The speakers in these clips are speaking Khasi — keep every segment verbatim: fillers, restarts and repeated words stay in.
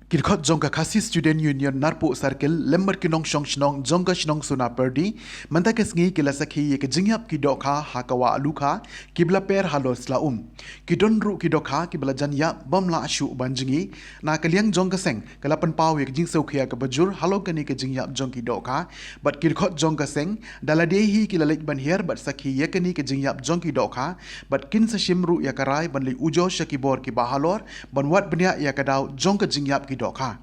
Ki dkhot jong ka Khasi Student Union Narpuh Circle lem bad ki nongshong shnong jong ka shnong Sonapyrdi mynta ka sngi ki la sakhi ïa ka jingïap ki dohkha ha ka Wah Lukha kiba la per halor Sla Um. Ki don ruh ki dohkha kiba la jan ïap bym lah shuh ban jngi. Na ka liang jong ka seng ka la pynpaw ïa ka jingsngewkhia kaba jur halor kane ka jingïap jong ki dohkha bad ki dkhot jong ka seng da lade hi ki la leit ban hiar bad sakhi ïa kane ka jingïap jong ki dohkha bad kin sa shim ruh ïa ka rai ban leit ujor sha ki bor kiba halor ban wad bniah ïa ka daw jong ka jingïap ki dohkha.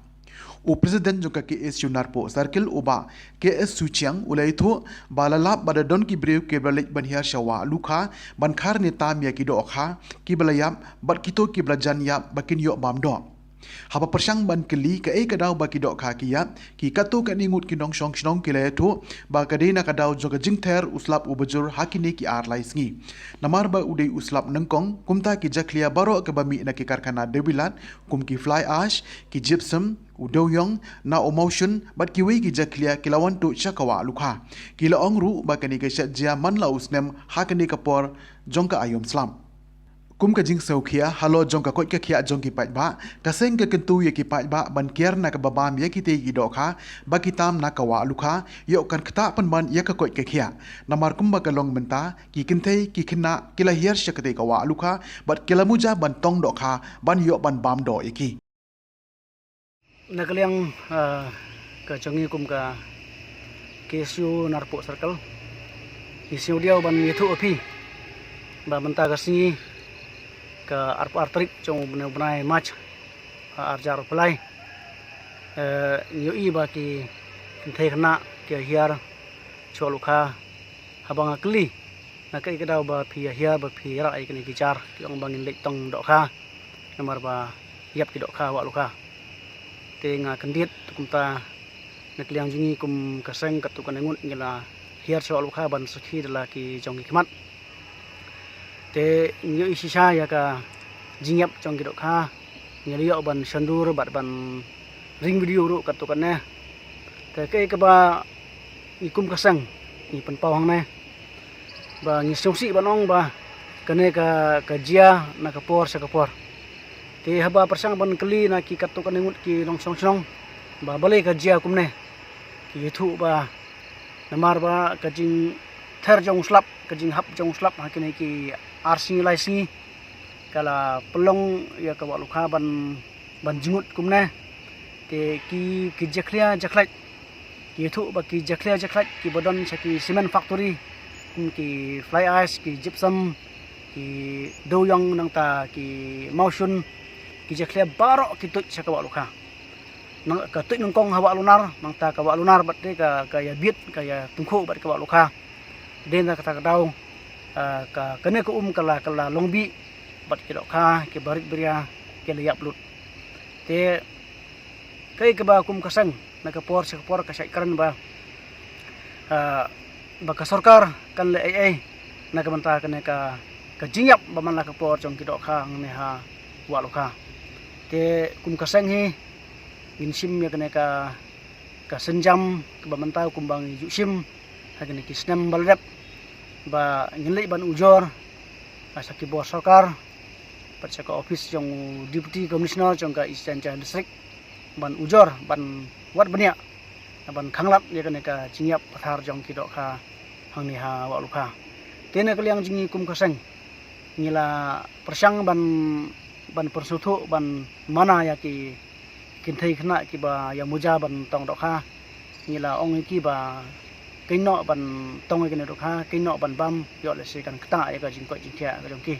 U President jong ka K S U Narpuh Circle u Bah K S Suchiang u la ïathuh ba la lap ba da don ki briew kiba la leit ban hiar sha Wah Lukha ban khar ne tam ïa ki dohkha kiba la ïap bad kito kiba la jan ïap ba kin ïoh bam doh. Haba pyrshang ban kylli kaei ka daw ba ki dohkha ki ïap, ki katto katne ngut ki nongshong shnong ki la ïathuh ba ka dei na ka daw jong ka jingther u slap uba jur ha kine ki ar lai sngi. Namar ba u dei u slap nyngkong, kumta ki jakhlia baroh kaba mih na ki karkhana dewbilat kum ki fly ash, ki gypsum, u dewiong, na u mawshun bad kiwei ki jakhlia ki la wan tuh sha ka Wah Lukha. Ki la ong ruh ba kane ka shet jia man la u snem ha kane ka por jong ka aïom slap. Kum ka jingsngewkhia halor jong ka koit ka khiah jong ki paidbah, ka seng ka kyntu ïa ki paidbah ban kiar na kaba bam ïa kitei ki dohkha ba ki tam na ka Wah Lukha, ïoh kan ktah pynban ïa ka koit ka khiah. Namar kumba ka long mynta, ki kynthei ki khynnah ki la hiar sha katei ka Wah Lukha bad ki la muja ban tong dohkha ban ïoh ban bam doh ïa ki. Na ka liang, ah, ka jong ngi kum ka K S U Narpuh Circle, ngi sngew diaw ban ïathuh ïa phi ba mynta ka sngi ka arphew ar tarik jong u bnai March, ah, ar hajar arphew lai, eh, ngi ïohi ba ki kynthei khynnah ki hiar sha Wah Lukha. Haba nga kylli na kaei ka daw ba phi ïa hiar ba phi ïarah ïa kine ki jar, ki ong ba ngin leit tong dohkha namar ba ïap ki dohkha Wah Lukha. Te nga kyndit kumta na ka liang jong ngi kum ka seng katto katne ngut ngi la hiar sha Wah Lukha ban sakhi da la ki jong ki khmat. Te ngi ïohi shisha ïa ka jingïap jong ki dohkha, ngi la ïoh ban shon dur bad ban ring video ruh katto katne. Te kaei kaba ngi kum ka seng ngi pynpaw hangne ba ngi sngewsih ban ong ba kane ka, ka jia na ka por sha ka por. Te haba pyrshang ban kylli na ki katto katne ngut ki nongshong shnong ba balei ka jia kumne, ki ïathuh ba namar ba ka jingther jong u slap, ka jinghap jong u slap ha kine ki ar sngi lai sngi ka la pynlong ïa ka Wah Lukha ban, ban jngut kumne. Te ki, ki jakhlia jakhlait, ki ïathuh ba ki jakhlia jakhlait kiba don sha ki cement factory kum ki fly ash, ki gypsum, ki dewiong nangta ki mawshun, ki jakhlia baroh ki tuid sha ka Wah Lukha. Nang ka tuid nyngkong ha Wah Lunar, nangta ka Wah Lunar bad te ka, ka ïa bit, ka ïa tyngkhuh bad ka Wah Lukha. Dei na kata ka daw, ah, ka, kane ka um ka la, ka la long bih bad ki dohkha kiba rit bria ki la ïap lut. Te kaei kaba kum ka seng na ka por sha ka por ka shait kren ba, ah, ba ka sorkar kan leh ei ei na ka bynta kane ka, ka jingïap ba man la ka por jong ki dohkha hangne ha Wah Lukha. Te kum ka seng hi ngin shim ïa kane ka, ka sienjam kaba mynta kumba ngi ju shim ha kine ki snem ba la dep ba ngin leit ban ujor, ah, sha ki bor sorkar bad sha ka office jong u Deputy Commissioner jong ka East Jaintia District ban ujor ban wad bniah ban khanglad ïa kane ka jingïap pathar jong ki dohkha hangne ha Wah Lukha. Te na ka liang jong ngi kum ka seng ngi la pyrshang ban, ban pynsngewthuh ban mana ïa ki kynthei khynnah kiba ïa muja ban tong dohkha. Ngi la ong ïa ki ba kin noh ban tong ïa kine dohkha, kin noh ban bam, ïoh lehse kan ktah ïa ka jingkoit jingkhiah ka jong ki.